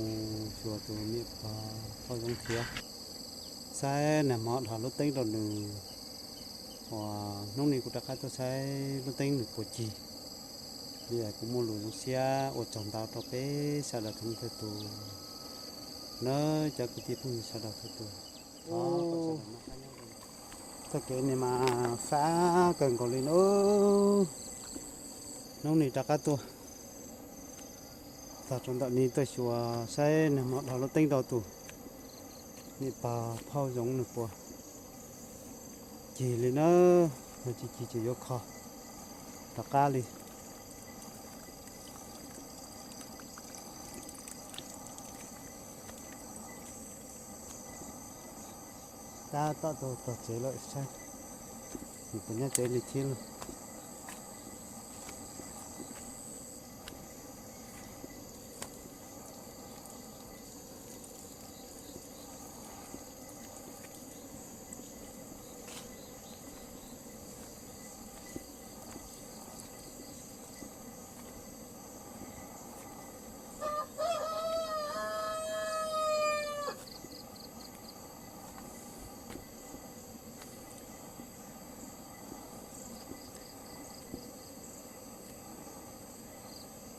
mus xyuas tus niam pog Phauj Zoov thiab, saib nag hmo dhos lub teeb rau nws, uas hnub no kuv rov qab tuaj saib lub teeb nws puas cig. Li kuv muaj lus zoo siab ua tsaug ntau rau peb sawv daws txhua leej txhua tus na, cov kwv tij phooj ywg sawv daws txhua tus. Txoj kev no mas fab kawg nkaus li na. Hnub no rov qab tuaj txog rau ntawm no tuaj xyuas saib nag hmo dhos lub teeb rau tus niam pog Phauj Zoov nws puas cig li na. Yog tsis cig ces yuav kho rov qab li. Tab tom tau txog tsev lawm saib nws puas nyob tsev li thiab lauj.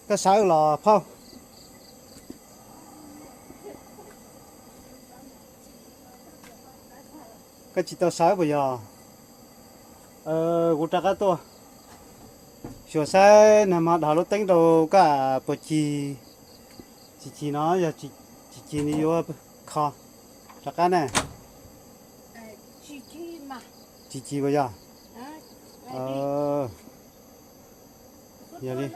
Koj sawv los phauj? Koj tsis tau sawv puas yog? Kuv rov qab tuaj xyuas saib nag hmo dhos lub teeb rau koj puas cig. Tsis cig no yog tsis cig nws yuav kho rov qab na. Tsis cig puas yog? Yog li.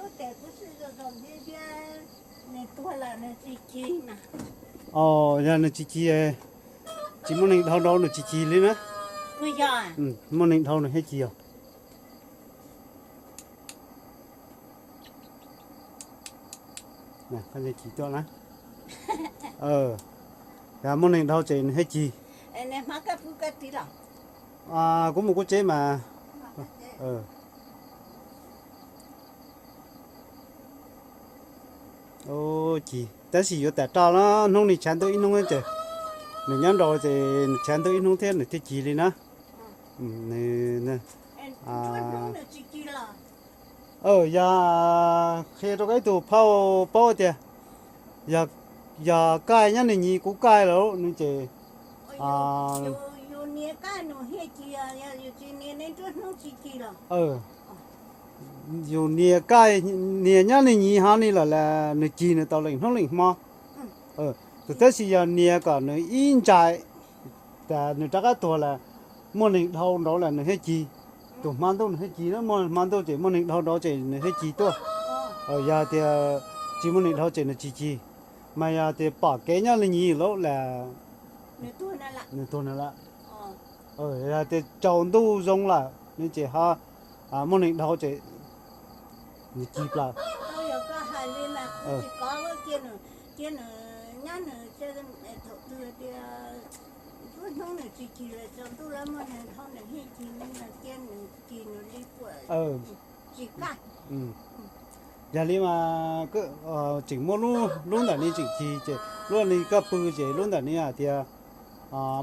Yog nws tsis cig, tsis muaj neeg dhau nraud nws tsis cig li na. Muaj neeg dhau nws thiaj cig os. Cig tuaj na. Yog muaj neeg dhau ces nws thiaj cig. Kuv mus kuv tsev mas. Cig, tab sis yuav tas roj na, hnub no tshav ntuj ib hnub ces nws nyob nraud ces tshav ntuj ib hnub thiab nws thiaj cig li na. Yog qhia rau koj ib tug phauj paub tias yog kaij nyob nws nyiv kuv kaij lawm no ces yus nias kaij nias nyob nws nyiv hov ni lawm las nws cig nws tau leej hnub leej hmo. Tab sis yog nias kom nws ib ntsais tas nws rov qab tuag las muaj neeg dhau nraud las nws thiaj cig. Tus hmo ntuj nws thiaj cig na, muaj hmo ntuj ces muaj neeg dhau nraud ces nws thiaj cig tuaj. Yog tias tsis muaj neeg dhau ces nws tsis cig. Mas yog tias pom kev nyob li nyiv lawm las nws tuag na lawm. Yog tias tsaus ntuj zoo lawm no ces ho muaj neeg dhau ces nws cig plaws. Yog li mas tseem muaj lub ntawm no tseem cig ces lub no koj pw ces lub ntawm no hais tias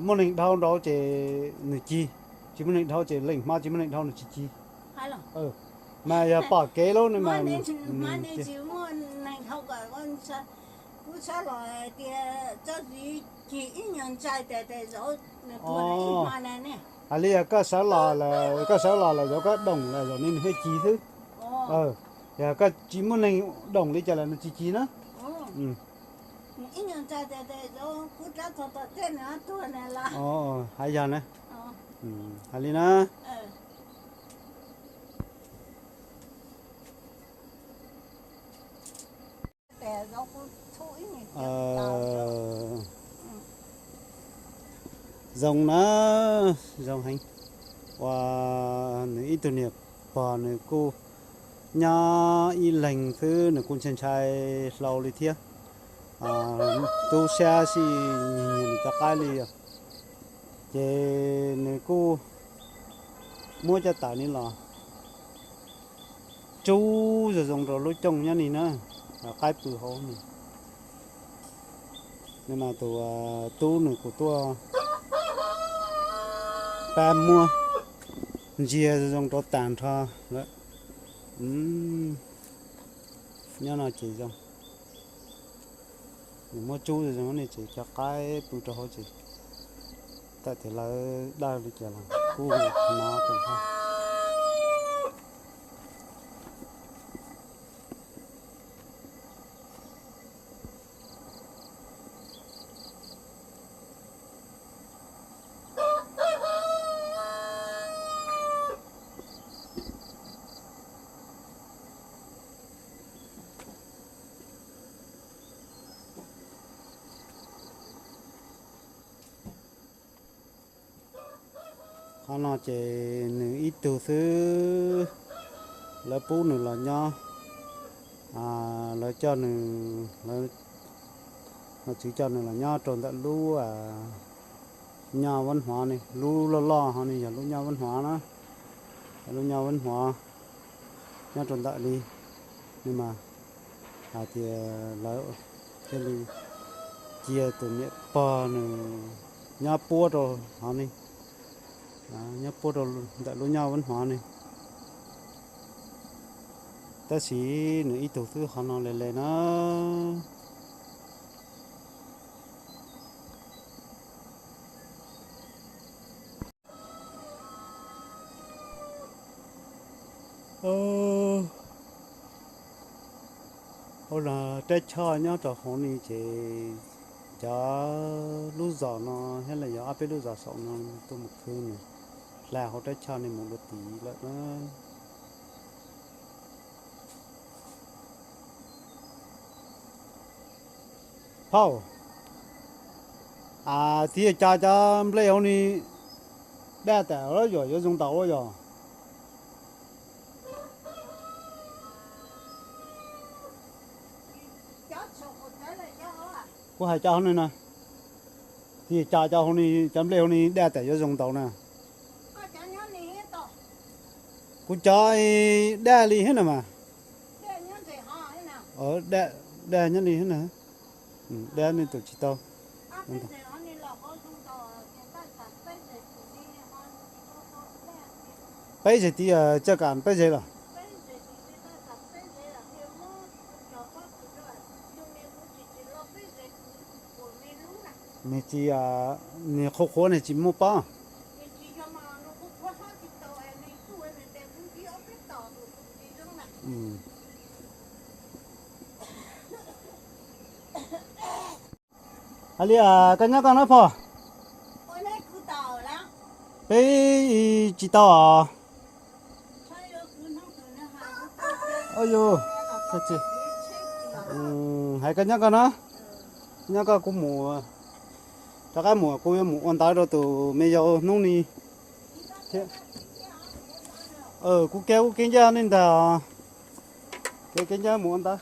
muaj neeg dhau nraud ces nws cig, tsis muaj neeg dhau ces leej hmo tsis muaj neeg dhau nws tsis cig. Mas yog pom kev lawm no mas hais li yog koj sawv los, koj sawv los lawm zaum koj doom lawm zaum no nws thiaj cig xwb. Yog koj tsis muaj neeg doom li cas los nws tsis cig na. Hais yog na. Hais li na. Zoo na, zoo heev. Ua, nws ib tug niam pog nws kuj nyob ib leeg xwb nws kuj ntshai ntshai hlau li thiab. Tub sab xij nyiag nyiag nws cov qaib li os. Ces nws kuj muab coj tawm ni los tsub zoo zoo rau lub cooj nyob ni na, qaib pw hauv ni. Nws mas tus tub nws kuj tuaj pab muab ntsiag zoo rau tag nrho lawm. Nyob no ces zoo, nws muab tsub zoo ne ces cov qaib pw rau hauv ces tawm tias lawv daj li cas los kuj hnov tag nrho. Qhov no ces nws ib tug xwb, lawv pub nws los nyob, lawv coj nws, lawv, txwv coj nws los nyob rau ntawm lub nyoj Vab Huav ne, lub loj loj ho ne yog lub nyoj Vab Huav na, lub nyoj Vab Huav nyob rau ntawm li. Nws mas hais tias lawv thiaj li cia tus niam pog nws nyob puab rau hov ne, nyob puab rau ntawm lub nyoj Vab Huav ne. Tab sis nws ib tug xwb qhov no le le na. Ua no, rab choj nyob rau hauv ni ces cov lub zos no thiab los yog ob peb lub zos saum no tuaj mus khwv nws, hla hauv rab choj ni mus dua tid lawm na. Phauj, txiv yawg Cai cov nplej hauv ni daj tas yuav zoo ntaus yog? Kuv hais cov hauv ni na, txiv yawg Cai cov hauv ni, cov nplej hauv ni daj tas yuav zoo ntaus na. Kuv cov daj li thiab na mas. Daj nyob li thiab na. Daj nej tus tsis tau. Peb zeg tid, txawj kam peb zeg los? Nws tsis, nws qhuav qhuav nws tsis muaj pob. Hais li, koj nyob koj na phauj. Peb tsis tau os. Hais koj nyob koj na, nyob koj kuv mus, rov qab mus kuv yuav mus ua ntawv rau tus me yau hnub ni thiab. Kuv kev, kuv kev ncaj li ntag os. Kev, kev ncaj mus ua ntawv.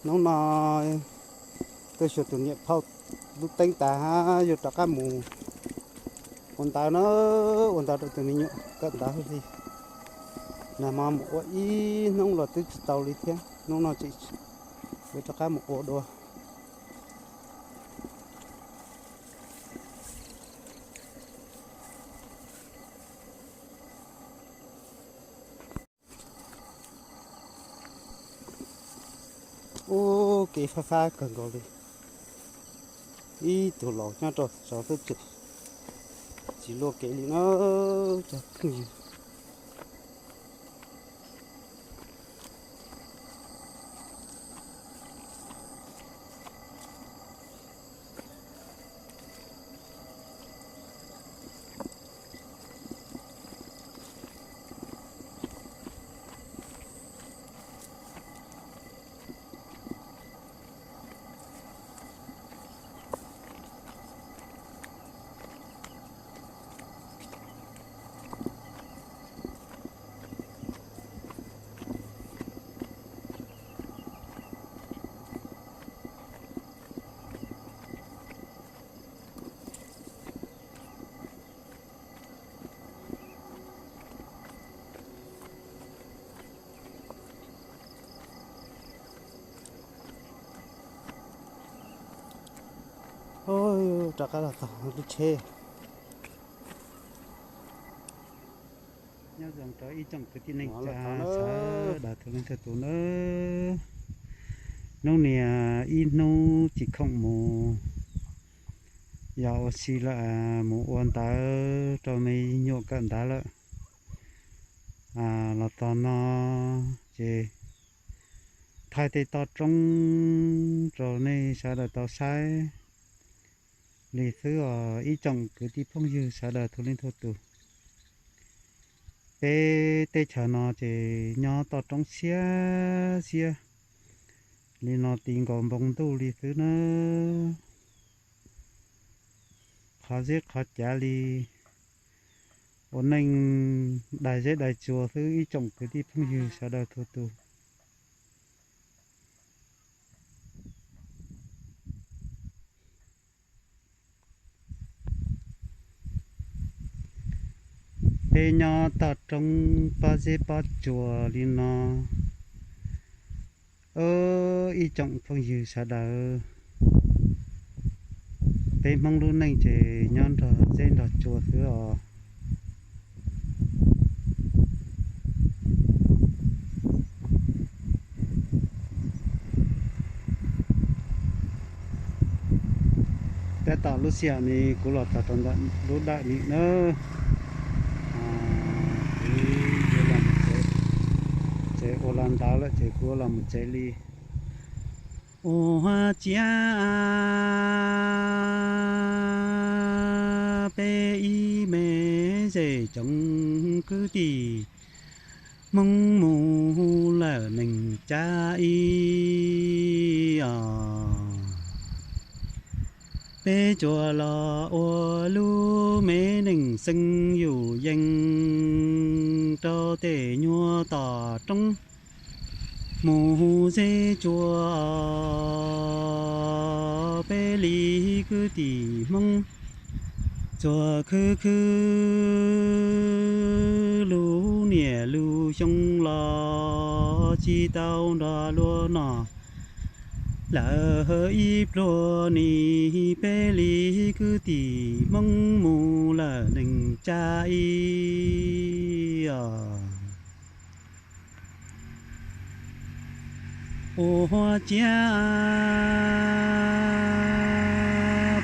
Hnub no tuaj xyuas tus niam phauj lub teeb tas, yuav rov qab mus ua ntawv na, ua ntawv rau tus me nyuam kawm ntawv li. Nag hmo mus ua ib hnub los twb tsis tau li thiab, hnub no tseem yuav rov qab mus ua dua. Ub, kev fab fab kawg nkaus li. Ib tug laus nyob rau saud xwb tseem tsis luaj kev li na, cov phooj ywg. Ub, rov qab los txog lub tsheb. Nyob zoo rau ib tsoom kwv tij neej tsa sawv daws txhua leej txhua tus nawb. Hnub niam ib hnub tsis khoom mus yos ua si lawm, mus ua ntawv rau me nyuam kawm ntawv lawm. Los txog no ces thaij tej toj roob rau nej sawv daws tau saib li xwb os ib tsoom kwv tij phooj ywg sawv daws txhua leej txhua tus. Peb teb chaws no ces nyob toj roob xiab xiab li no tiv nkaus npoo ntuj li xwb nawb. Qhov zeb qhov cav li ua neej daig zeb daig tsuas xwb ib tsoom kwv tij phooj ywg sawv daws txhua tus. Peb nyob toj roob pob zeb pob tsuas li no ib tsoom phooj ywg sawv daws. Peb Hmoob lub neej ces nyob nrog zeb nrog tsua xwb os. Tab tom lub sij hawm no kuv los txog rau ntawm lub dawm no na. Kuv yuav los tsev, ua los ntawv lawm ces kuv yuav los mus tsev li. Ua ciav peb ib me zej tsoom kwv tij Hmoob mus lawm nees tsa ib os. Peb tsuas los ua lub me neej xeeb yus yees rau tej nyuag toj roob mus zeb tsua. Peb li kwv tij Hmoob txhua khwb khwb lub niaj lub xyoo los tsis tau nrog luag noj lawm ib pluag ni. Peb li kwv tij Hmoob mus lawm nees tsa ib os. Ua ciav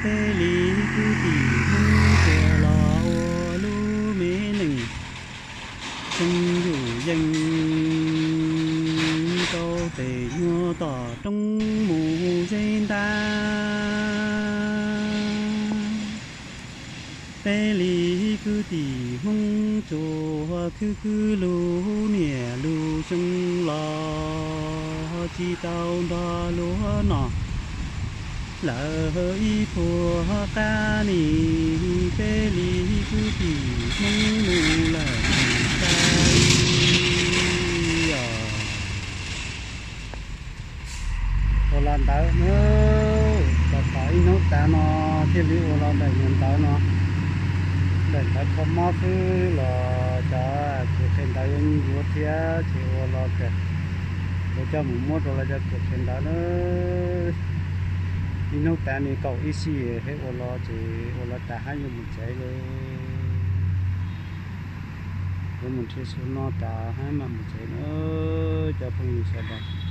peb li kwv tij Hmoob tsuas los ua lub me neej xeeb yus yees rau tej nyuag toj roob mus zeb ntag. Peb li kwv tij Hmoob tsuas khwb khwb lub niaj lub xyoo los tsis tau nrog luag noj lawm ib puag qab ni. Peb li kwv tij Hmoob mus lawm tag os. Ua los ntawd na, tau tom ib hnub tav no thiaj li ua los ntawm nyuag ntawv no, ntawm ntawv kho mob xwb los cov kws qhia ntawv yuav ncuav thiab ces ua los kawg, kuv coj mus muab rau lawv cov kws qhia ntawv na. Ib hnub tav ni kaum ib sij thiab ua los ces ua los tas hab yuav mus tsev lawm. Yuav mus nrhiav su no tas hab mam mus tsev na cov phooj ywg sawv daws.